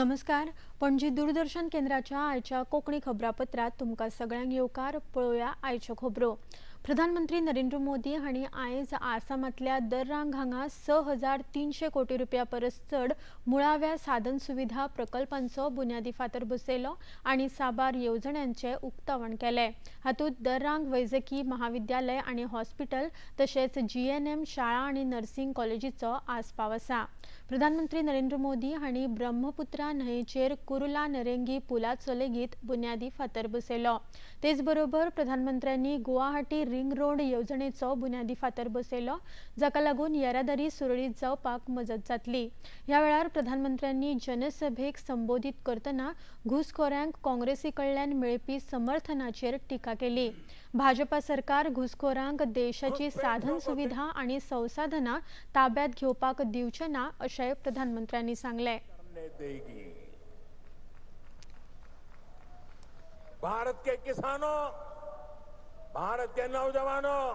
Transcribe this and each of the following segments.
नमस्कार, पणजी दूरदर्शन केंद्राच्या आयच्या कोंकणी खबरापत्रात तुमकां सगळ्यांक येवकार. पळोवया आयच्यो खबरो. प्रधानमंत्री नरेंद्र मोदी हांणी आयज आसामांतल्या दर्रांग हांगा 6300 कोटी रुपया परस चड मुळाव्या साधन सुविधा प्रकल्पांचो बुन्यादी फातर बसयलो आनी साबार येवजण्यांचें उक्तावण केलें. हातूंत दर्रांग वैजकी महाविद्यालय आनी हॉस्पिटल तशेंच GNM शाळा आनी नर्सिंग कॉलेजीचो आस्पाव आसा. प्रधानमंत्री नरेंद्र मोदी हांणी ब्रह्मपुत्रा न्हंयेचेर कुरुला नरेंगी पुलाचो लेगीत बुन्यादी फातर बसयलो. तेचबरोबर प्रधानमंत्र्यांनी गुवाहाटी रिंग रोड येवजणेचो बुन्यादी फातर बसयलो, जाका लागून येरादारी सुरळीत जावपाक मजत जातली. ह्या वेळार प्रधानमंत्र्यांनी जनसभेक संबोधीत करतना घुसखोऱ्यांक काँग्रेसी कडल्यान मेळपी समर्थनाचेर टिका केली. भाजपा सरकार घुसखोरांक देशाची साधन सुविधा आनी संसाधनां ताब्यात घेवपाक दिवचें ना अशें प्रधानमंत्र्यांनी सांगलें. भारत के किसानों, भारत के नौजवानों,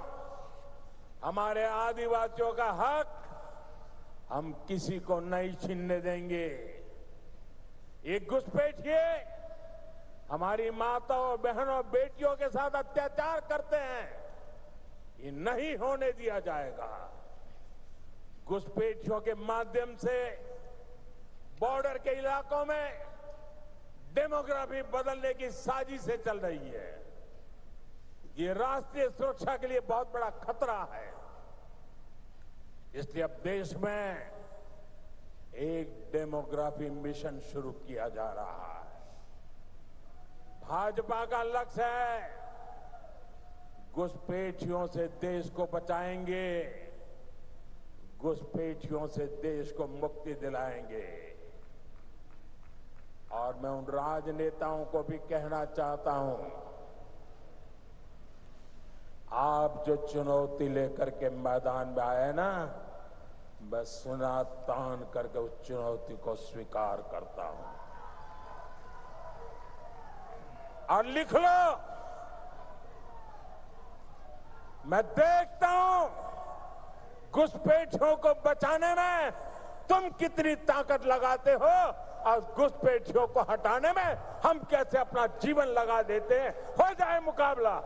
हमारे आदिवासियों का हक हम किसी को नहीं छीनने देंगे. ये घुसपैठिए हमारी माताओं, बहनों, बेटियों के साथ अत्याचार करते हैं, ये नहीं होने दिया जाएगा. घुसपैठियों के माध्यम से बॉर्डर के इलाकों में डेमोग्राफी बदलने की साजिशें चल रही है. ये राष्ट्रीय सुरक्षा के लिए बहुत बड़ा खतरा है. इसलिए अब देश में एक डेमोग्राफी मिशन शुरू किया जा रहा है. भाजपा का लक्ष्य है घुसपैठियों से देश को बचाएंगे, घुसपैठियों से देश को मुक्ति दिलाएंगे. और मैं उन राजनेताओं को भी कहना चाहता हूं, आप जो चुनौती लेकर के मैदान में आए ना, मैं सुना तान करके उस चुनौती को स्वीकार करता हूं. और लिख लो, मैं देखता हूं घुसपैठियों को बचाने में तुम कितनी ताकत लगाते हो और घुसपैठियों को हटाने में हम कैसे अपना जीवन लगा देते हैं. हो जाए मुकाबला.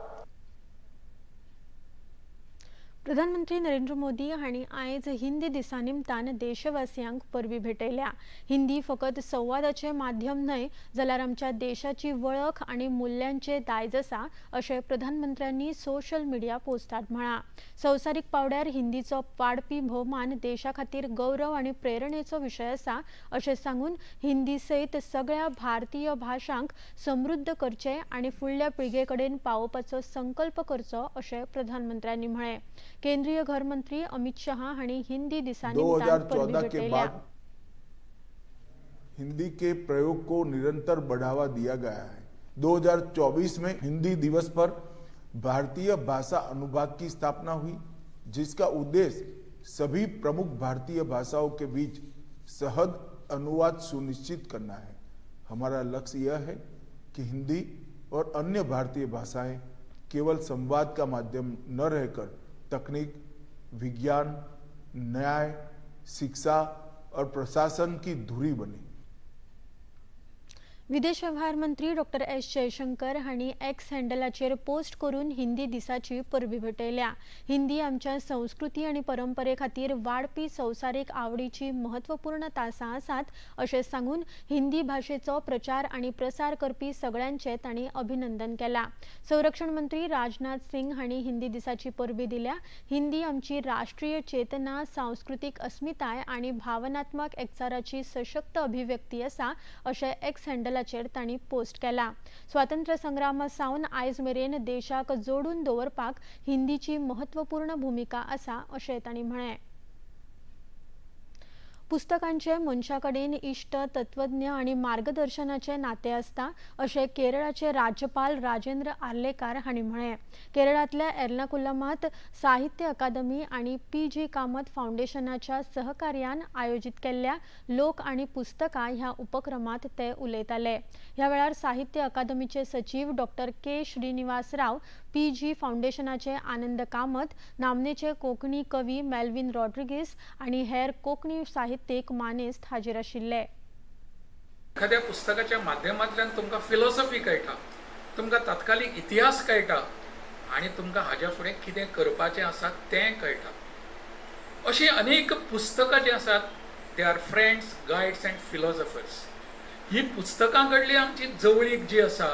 प्रधानमंत्री नरेंद्र मोदी हांणी आयज हिंदी दिसा निमतान देशवासियांक परबी भेटयल्या. हिंदी फकत संवादाचें माध्यम न्हय जाल्यार आमच्या देशाची वळख आनी मुल्यांचें दायज आसा अशें प्रधानमंत्र्यांनी सोशल मिडिया पोस्टात म्हळां. संवसारीक पावड्यार हिंदीचो वाडपी भोवमान देशा खातीर गौरव आनी प्रेरणेचो विशय आसा अशें सांगून हिंदी सयत सगळ्या भारतीय भाशांक समृद्ध करचें आनी फुडल्या पिळगे कडेन पावोवपाचो संकल्प करचो अशें प्रधानमंत्र्यांनी म्हळें. केंद्रीय घर मंत्री अमित शाह हांणी हिंदी दिसा निमतान परबी 2014 के भेटयल्या. बाद हिंदी के प्रयोग को निरंतर बढ़ावा दिया गया है. 2024 में हिंदी दिवस पर भारतीय भाषा अनुभाग की स्थापना हुई, जिसका उद्देश्य सभी प्रमुख भारतीय भाषाओं के बीच सहज अनुवाद सुनिश्चित करना है. हमारा लक्ष्य यह है कि हिंदी और अन्य भारतीय भाषाएं केवल संवाद का माध्यम न रहकर तकनीक, विज्ञान, न्याय, शिक्षा और प्रशासन की धुरी बने. विदेश व्यवहार मंत्री डॉक्टर एस जयशंकर हांणी एक्स हँडलाचेर पोस्ट करून हिंदी दिसाची परबी भेटयल्या. हिंदी आमच्या संस्कृती आनी परंपरे खातीर वाडपी संवसारीक आवडीची म्हत्वपूर्ण तासां आसात अशें सांगून हिंदी भाशेचो प्रचार आनी प्रसार करपी सगळ्यांचें तांणी अभिनंदन केलां. संरक्षण मंत्री राजनाथ सिंग हांणी हिंदी दिसाची परबी दिल्या. हिंदी आमची राष्ट्रीय चेतना, सांस्कृतीक अस्मिताय आनी भावनात्मक एकचाराची सशक्त अभिव्यक्ती आसा अशें एक्स हँडलाचेर तांणी पोस्ट केला. स्वातंत्र्य संग्रामा सावन आयज मेरेन देशाक जोडून दवरपाक हिंदीची महत्वपूर्ण भूमिका आसा अशें तांणी म्हळें. पुस्तकांचे मनशा कडेन इश्ट, तत्वज्ञ आनी मार्गदर्शनाचे नातें आसता अशें केरळाचे राज्यपाल राजेंद्र आर्लेकार हांणी म्हळें. केरळांतल्या एर्नाकुलमांत साहित्य अकादमी आनी PG Kamat फावंडेशनाच्या सहकार्यान आयोजीत केल्ल्या लोक आनी पुस्तकां ह्या उपक्रमांत ते उलयताले. ह्या वेळार साहित्य अकादमीचे सचीव doctor K Srinivas Rao, PG फावंडेशनाचे आनंद कामत, नामनेचे कोंकणी कवी मेल्विन रॉड्रिगीस आनी हेर कोंकणी साहित्यीक मानेस्त हाजीर आशिल्ले. एखाद्या पुस्तकाच्या माध्यमांतल्यान तुमकां फिलॉसॉफी कळटा, तुमकां तात्कालीक इतिहास कळटा आनी तुमकां हाज्या फुडें कितें करपाचें आसा तें कळटा. अशीं अनेक पुस्तकां जीं आसात they are friends, guides and philosophers. ही पुस्तकां कडली आमची जवळीक जी आसा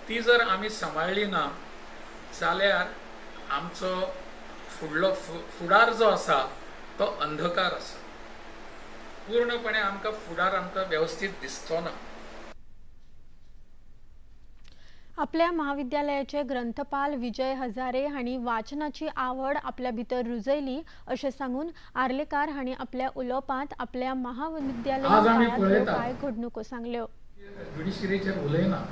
ती जर आमी सांबाळ्ळी ना जाल्यार आमचो फुडलो फुडार जो आसा तो अंधकार आसा. पूर्णपणे आमकां फुडार आमकां वेवस्थीत दिसचो ना. आपल्या महाविद्यालयाचे ग्रंथपाल विजय हजारे हांणी वाचनाची आवड आपल्या भितर रुजयली अशें सांगून आर्लेकार हांणी आपल्या उलोवपांत आपल्या महाविद्यालयात कांय घडणुको सांगल्यो. ज्युडिशरीचेर उलयना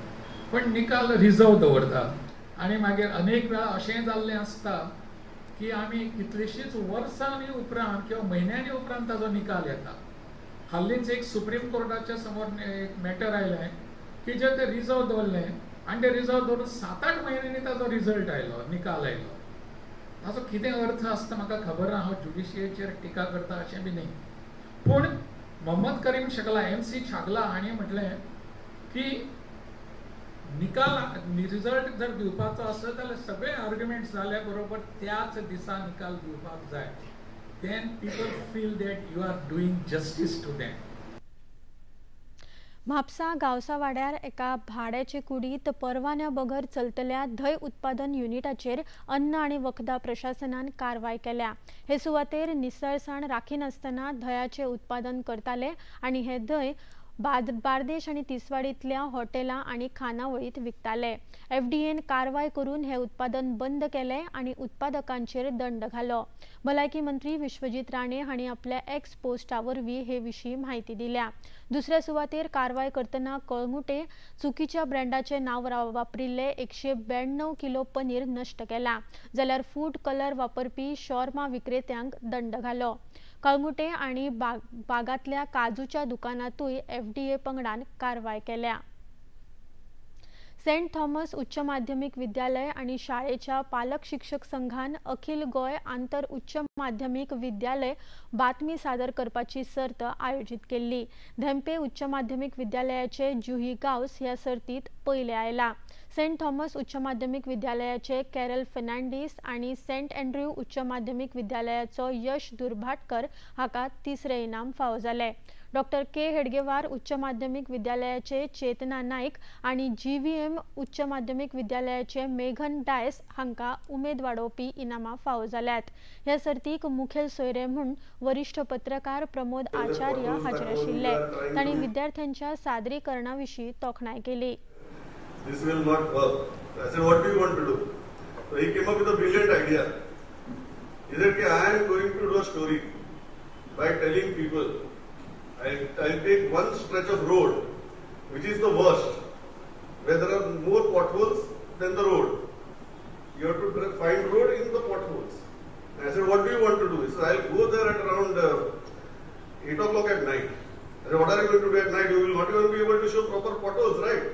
पण निकाल रिजर्व दवरता आनी मागीर अनेक वेळा अशें जाल्लें आसता की आमी कितलीशींच वर्सांनी उपरांत किंवा म्हयन्यांनी उपरांत ताजो निकाल येता. हालींच एक सुप्रीम कोर्टाच्या समोर एक मॅटर आयलें की जे ते रिजर्व दवरलें आनी ते रिजर्व दवरून 7-8 म्हयन्यांनी ताजो रिजल्ट आयलो, निकाल आयलो. ताजो कितें अर्थ आसता म्हाका खबर ना, हांव ज्युडिशरीचेर टिका करता अशें बी न्ही, पूण मोहम्मद करीम शकला MC Chagla हांणी म्हटलें की निकाल रिजल्ट जर दिवपाचो आसत जाल्यार सगळे आर्ग्युमेंट्स जाल्या बरोबर त्याच दिसा निकाल दिवपाक जाय. Then people feel that you are doing justice to them. Mapusa गावसावाड्यार एका भाड्याचे कुडीत परवान्या बगर चलतल्या धंय उत्पादन युनिटाचेर अन्न आनी वखदां प्रशासनान कारवाय केल्या. हे सुवातेर निसळसाण राखिनासतना धंयाचें उत्पादन करताले आनी हे धंय बार्देश आनी तिसवाडींतल्या हॉटेलां आनी खानावळींत विकताले. एफडीएन कारवाय करून हे उत्पादन बंद केलें आनी उत्पादकांचेर दंड घालो. भलायकी मंत्री विश्वजीत राणे हांणी आपल्या एक्स पोस्टा वरवीं हे विशीं म्हायती दिल्या. दुसऱ्या सुवातेर कारवाय करतना कळंगुटे चुकीच्या ब्रँडाचें नांव वापरिल्ले 192 किलो पनीर नश्ट केला, जाल्यार फूड कलर वापरपी शॉर्मा विक्रेत्यांक दंड घालो. कळंगुटे आनी बागांतल्या काजूच्या दुकानांतूय एफडीए पंगडान कारवाय केल्या. सेंट थॉमस उच्च माध्यमिक विद्यालय आनी शाळेच्या पालक शिक्षक संघान अखिल गोंय आंतर उच्च माध्यमिक विद्यालय बातमी सादर करपाची सर्त आयोजीत केल्ली. धेंपे उच्च माध्यमिक विद्यालयाचे जुही गावस ह्या सर्तीत पयले आयला. सेंट थॉमस उच्च माध्यमिक विद्यालयाचे कॅरल फेर्नांडीस आनी सेंट अँड्र्यू उच्च माध्यमिक विद्यालयाचो यश दुर्भाटकर हाका तिसरें इनाम फावो जालें. डॉक्टर के हेडगेवार उच्च माध्यमिक विद्यालयाचे चेतना नाईक आनी GVM उच्च माध्यमिक विद्यालयाचे मेघन डायस हांकां उमेद वाडोवपी इनामां फावो जाल्यात. ह्या सर्तीक मुखेल सोयरे म्हूण वरिश्ठ पत्रकार प्रमोद आचार्य हाजीर आशिल्ले. तांणी विद्यार्थ्यांच्या सादरीकरणा विशीं तोखणाय केली. This will not work. I said, what do you want to do? So he came up with a brilliant idea. He said, I am going to do a story by telling people, I'll take one stretch of road, which is the worst, where there are more potholes than the road. You have to find road in the potholes. And I said, what do you want to do? He said, I'll go there at around 8 o'clock at night. I said, what are you going to do at night? You will not even be able to show proper potholes, right?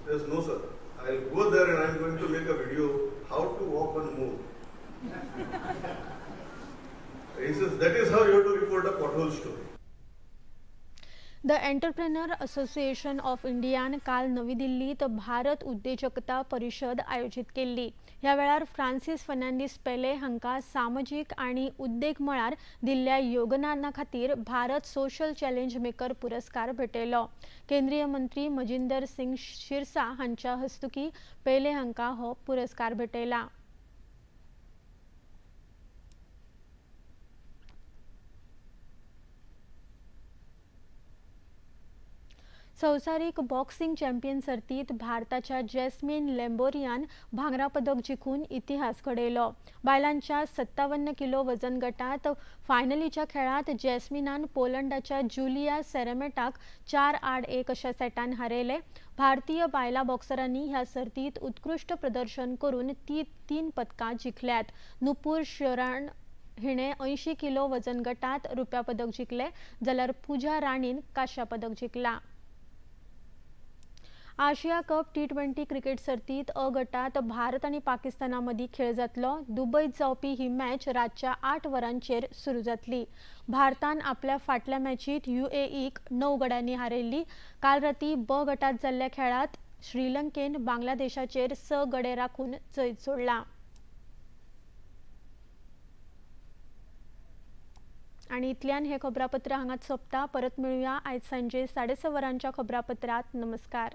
He says, no sir, I'll go there and I'm going to make a video how to walk on moon. He says, that is how you have to report a pothole story. The entrepreneur association of इंडियान काल नवी दिल्लीत भारत उद्देजकता परिषद आयोजीत केल्ली. ह्या वेळार Francis Fernandes पेले हांकां सामाजीक आनी उद्देग मळार दिल्ल्या योगदाना खातीर भारत सोशल चॅलेंज मेकर पुरस्कार भेटयलो. केंद्रीय मंत्री मजिंदर सिंग शिरसा हांच्या हस्तुकी पेले हांकां हो पुरस्कार भेटयला. संवसारीक बॉक्सिंग चॅम्पियन सर्तीत भारताच्या जॅस्मिन लेंबोरियान भांगरा पदक जिखून इतिहास घडयलो. बायलांच्या 57 किलो वजन गटात फायनलीच्या खेळात जॅस्मिनान पोलंडाच्या जुलिया सेरेमेटाक 4-1 अशा सेटान हारयले. भारतीय बायला बॉक्सरांनी ह्या सर्तीत उत्कृश्ट प्रदर्शन करून ती 3 पदकां जिखल्यात. नुपूर श्योराण हिणे 80 किलो वजन गटात रुप्या पदक जिखले, जाल्यार पूजा राणीन कांस्या पदक जिखला. आशिया कप T20 cricket सर्तीत अ गटात भारत आनी पाकिस्ताना मदीं खेळ जातलो. दुबयत जावपी ही मॅच रातच्या 8 वरांचेर सुरू जातली. भारतान आपल्या फाटल्या मॅचीत UAEक 9 गड्यांनी हारयल्ली. काल राती ब गटात जाल्ल्या खेळात श्रीलंकेन बांगलादेशाचेर 6 गडे राखून जैत जोडला. आनी इतल्यान हे खबरापत्र हांगाच सोंपता. परत मेळुया आयज सांजे 6:30 वरांच्या खबरापत्रात. नमस्कार.